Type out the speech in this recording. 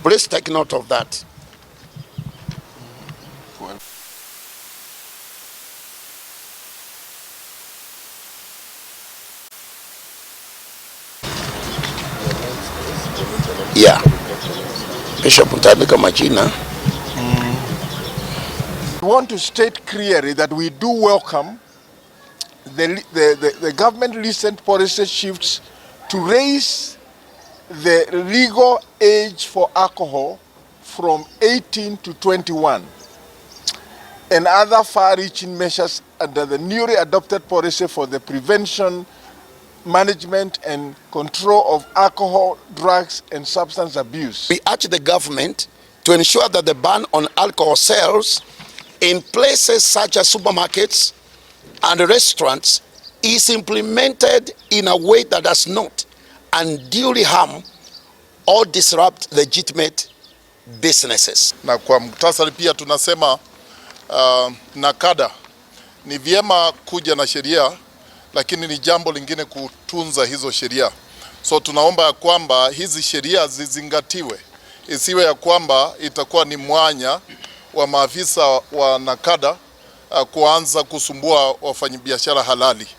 Please take note of that. Yeah. Bishop, utaandika majina. We want to state clearly that we do welcome the government recent policy shifts to raise the legal age for alcohol from 18 to 21 and other far-reaching measures under the newly adopted policy for the prevention, management and control of alcohol, drugs and substance abuse. We urge the government to ensure that the ban on alcohol sales in places such as supermarkets and restaurants is implemented in a way that does not unduly harm or disrupt legitimate businesses. Na kwa muktasari pia tunasema NACADA ni vyema kuja na sheria, lakini ni jambo lingine kutunza hizo sheria. So tunaomba ya kwamba hizi sheria zizingatiwe, isiwe ya kwamba itakuwa ni mwanya wa maafisa wa NACADA kuanza kusumbua wafanyabiashara halali.